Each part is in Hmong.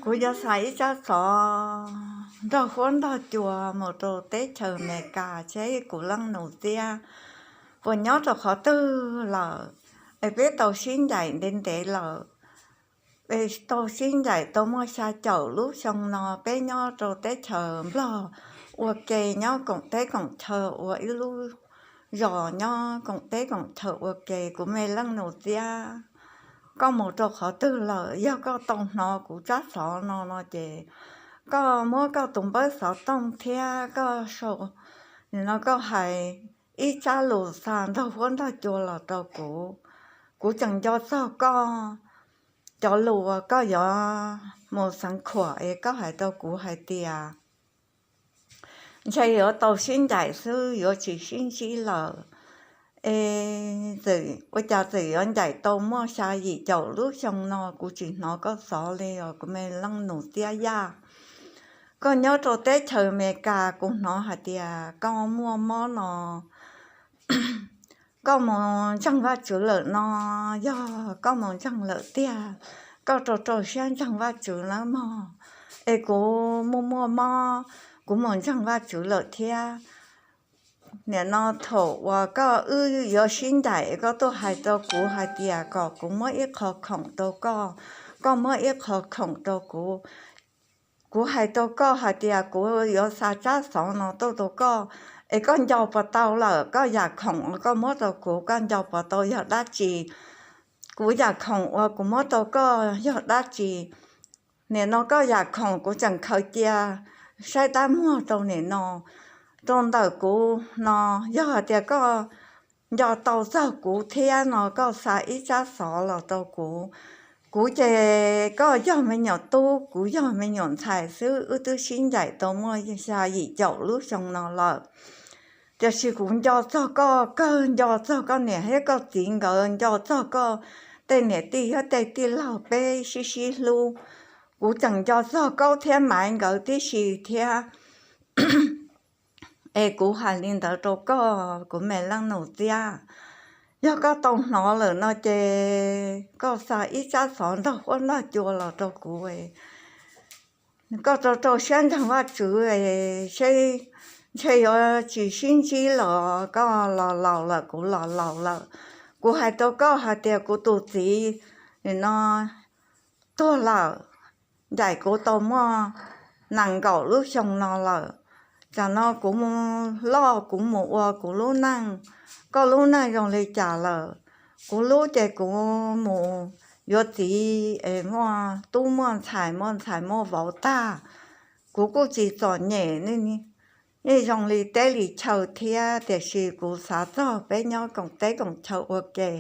Kuv yuav xa ib tsab xov nrog huab nrog cua mus rau teb chaws Amelikas seb kuv leej nus Txiab puas nyob rau qhov twg lawm, es peb tau sib ncaim ntev ntev lawm. Peb tau sib ncaim tau muaj xya caum lub xyoo no, peb nyob rau teb chaws Nplog ua ke, nyob koom teb koom chaw ua ib lub zos, nyob koom teb koom chaw ua ke. Kuv me leej nus Txiab, koj mus rau qhov twg lawm? Yog koj tau hnov kuv tsab xov no no ces koj muab koj tus npawb xov tooj thiab koj sau, no koj hais ib tsab lus xa nrog huab nrog cua los rau kuv. Kuv tseem nco txog koj cov lus uas koj yuav mus xeev khuam es koj hais rau kuv hais tias ntshe yuav tau sib ncaim xwb, yuav tsis sib ntsib lawm. Es ua cas txawm yuav ncaim tau muaj xya yim caum lub xyoo no kuv tsis hnov koj xov li os, kuv me leej nus Txiab Yaj? Koj nyob rau teb chaws Amelikas, kuv hnov hais tias koj muaj mob no, koj mus ntseeg Vajtswv lawm no? Yog koj mus ntseeg lawm tiag, koj rau rau siab ntseeg Vajtswv nawb mog. Es kuv muaj muaj mob, kuv mus ntseeg Vajtswv lawm thiab. Nim no thaum uas koj wb yuav sib ncaim, koj tuaj hais rau kuv hais tias kom kuv muab ib qho khoom rau koj, koj muab ib qho khoom rau kuv. Kuv hais rau koj hais tias kuv yuav xa tsab xov no tuaj rau koj, es koj nco puas tau lawm? Koj yam khoom koj muab rau kuv, koj nco puas tau yog dab tsi? Kuv yam khoom uas kuv muab rau koj yog dab tsi? Nim no koj yam khoom kuv tseem khaws cia saib tab muag rau nim no, rau ntawm kuv no. Yog hais tias koj nco tau txog kuv thiab no, koj xa ib tsab xov los rau kuv. Kuv ces koj yog me nyuam tub, kuv yog me nyuam ntxhais xwb, wb twb sib ncaim tau muaj xya yim caum lub xyoo no lawm. Tiam sis kuv nco txog koj kawg, nco txog koj niam thiab koj txiv nkawd, nco txog koj tej niam tij thiab tej tij laug peb sib sib hlub. Kuv tseem nco txog Kaub thiab Maiv nkawd tib si thiab. Es kuv hais li ntawd rau koj, kuv me leej nus Txiab. Yog koj tau hnov lawm no ces koj xa ib tsab xov nrog huab nrog cua los rau kuv. Koj rau rau siab ntseeg Vajtswv, seb ntshe yuav tsis sib ntsib los, koj los laus lawm, kuv los laus lawm. Kuv hais rau koj hais tias kuv tus txiv nim no tuag lawm, ncaim kuv tau muaj nees nkaum lub xyoo no lawm. Tsam no kuv mus loj kuv mus ua kuv lub neej, koj lub neej zoo li cas lawm? Kuv lub ces kuv mus yuav txiv es muaj tub muaj ntxhais, muaj ntxhais muaj vauv tag. Kuv kuj tsis txom nyem, yeej zoo li teb li chaw thiab, tiam sis kuv xav txog peb nyob koom teb koom chaw ua ke,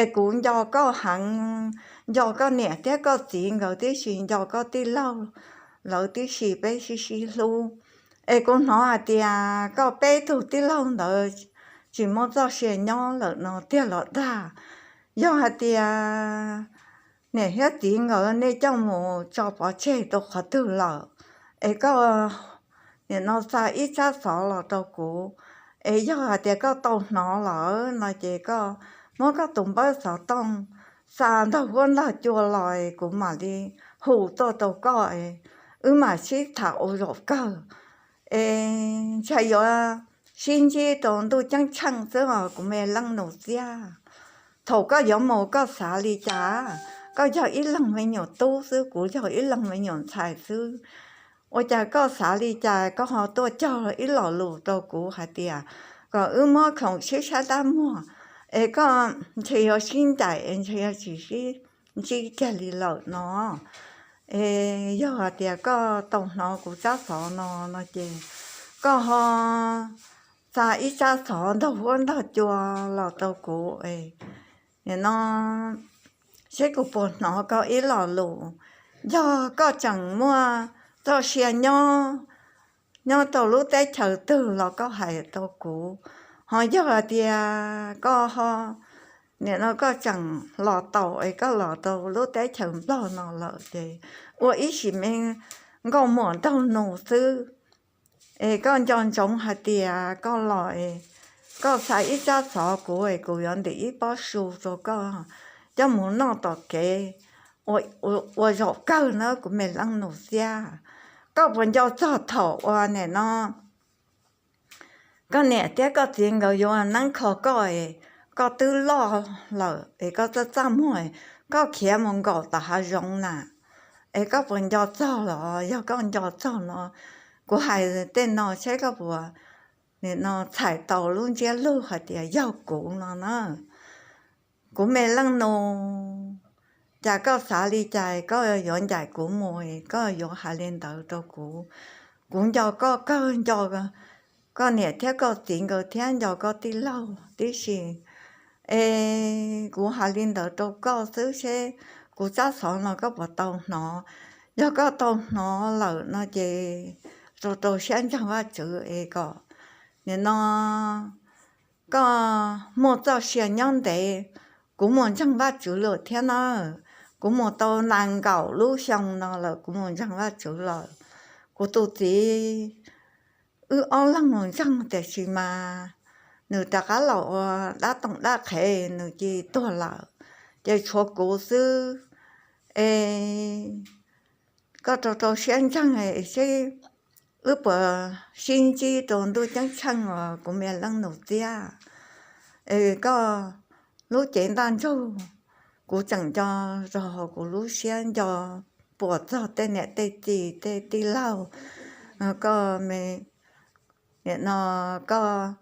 es kuv nco koj heev, nco koj niam thiab koj txiv nkawd tib si, nco koj tij laug lawv tib si, peb sib sib hlub. Es kuv hnov hais tias koj peb tug tij laug ntawd tsis muaj txoj sia nyob lawm no tiag los dag? Yog hais tias niam thiab txiv nkawd nej coj mus tso pov tseg rau qhov twg lawm, es koj nim no xa ib tsab xov los rau kuv. Es yog hais tias koj tau hnov lawm no ces koj muab koj tus npawb xov tooj xa ntog huab ntog cua los, kuv mam li hu tuaj rau koj, wb mam sib tham ua zaum kawg. Es ntshe yuav sib ntsib rau ntuj ceeb tsheej xwb os kuv me leej nus Txiab. Thaum koj yuav mus koj xav li cas? Koj yog ib leeg me nyuam tub xwb, kuv yog ib leeg me nyuam ntxhais xwb. Ua cas koj xav li cas koj ho tuaj cog ib lo lus rau kuv hais tias kom wb muab khoom sib saib tab muag, es koj ntshe yuav sib ncaim es ntshe yuav tsis sib ntsib kiag li lawm no? Es yog hais tias koj tau hnov kuv tsab xov no no ces koj ho xa ib tsab xov ntog huab ntog cua los rau kuv no, seb kuv puas hnov koj ib lo lus. Yog koj tseem muaj txoj sia nyob, nyob rau lub teb chaws twg los koj hais rau kuv. Ho yog hais tias koj ho nim no koj tseem los tau es koj los rau lub teb chaws Nplog no lawm ces ua ib sim me nkauj muam nraug nus xwb, es koj nco ntsoov hais tias koj los, koj xa ib tsab xov kuv es kuv yuav ntim ib pob su rau koj coj mus noj tom kev. ua zaum kawg na kuv me leej nus xiab. Koj puas nco txog thaum uas nim no koj niam thiab koj txiv nkawd yuav neeb kho koj, koj twb loj lawm es koj txaj txaj muag, koj khiav mus nkaum tom hav zoov na, es koj puas nco txog los? Yog koj nco txog no, kuv hais tej no seb koj puas nim no txhais tau lub ntsiab lus hais tias yog kuv no na. Kuv me leej nus, cas koj xav li cas koj yuav ncaim kuv mus, koj yuav hais li ntawd rau kuv? Kuv nco koj kawg, nco koj niam thiab koj txiv nkawd thiab nco koj tij laug tib si. Es kuv hais li ntawd rau koj xwb seb kuv tsab xov no koj puas tau hnov. Yog koj tau hnov lawm no ces rau rau siab ntseeg Vajtswv es kom nim no koj muaj txoj sia nyob ntev. Kuv mus ntseeg Vajtswv lawm thiab na, kuv mus tau nees nkaum lub xyoo no lawm kuv mus ntseeg Vajtswv lawm. Kuv tus txiv wb ob leeg mus ntseeg tiam sis mas nws rov qab los ua dab toom dab qhev nws cia tuag lawm, ces tshuav kuv xwb. Es koj rau rau siab ntseeg seb wb puas sib ntsib rau ntuj ceeb tsheej os kuv me leej nus xiab. Es koj lub cev ntaj ntsug kuv tseem nco rau hauv kuv lub siab, nco puas txog tej niam tej txiv tej tij laug. Koj me, nim no koj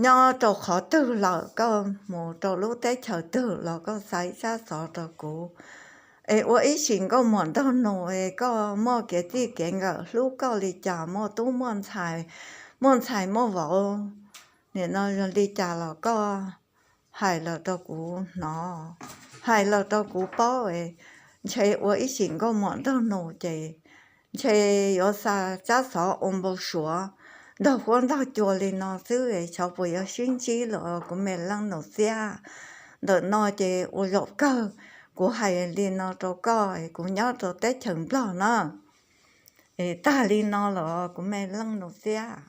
nyob rau qhov twg lawm, koj mus rau lub teb chaws twg los koj xa ib tsab xov rau kuv. Es ua ib sim nkauj muam nraug nus es koj muaj kev txij kev nkawm hlub koj li cas, muaj tub muaj ntxhais, muaj ntxhais muaj vauv, nim no li cas los koj hais los rau kuv hnov, hais los rau kuv paub. Ntshe ua ib sim nkauj muam nraug nus ces ntshe yuav xa tsab xov ua npau suav nrog huab nrog cua li no xwb es xyov puas yuav sib ntsib los kuv me leej nus xiab. Ntawm no ces ua zaum kawg kuv hais li no rau koj, kuv nyob rau teb chaws Nplog na. Es tag li no los kuv me leej nus xiab.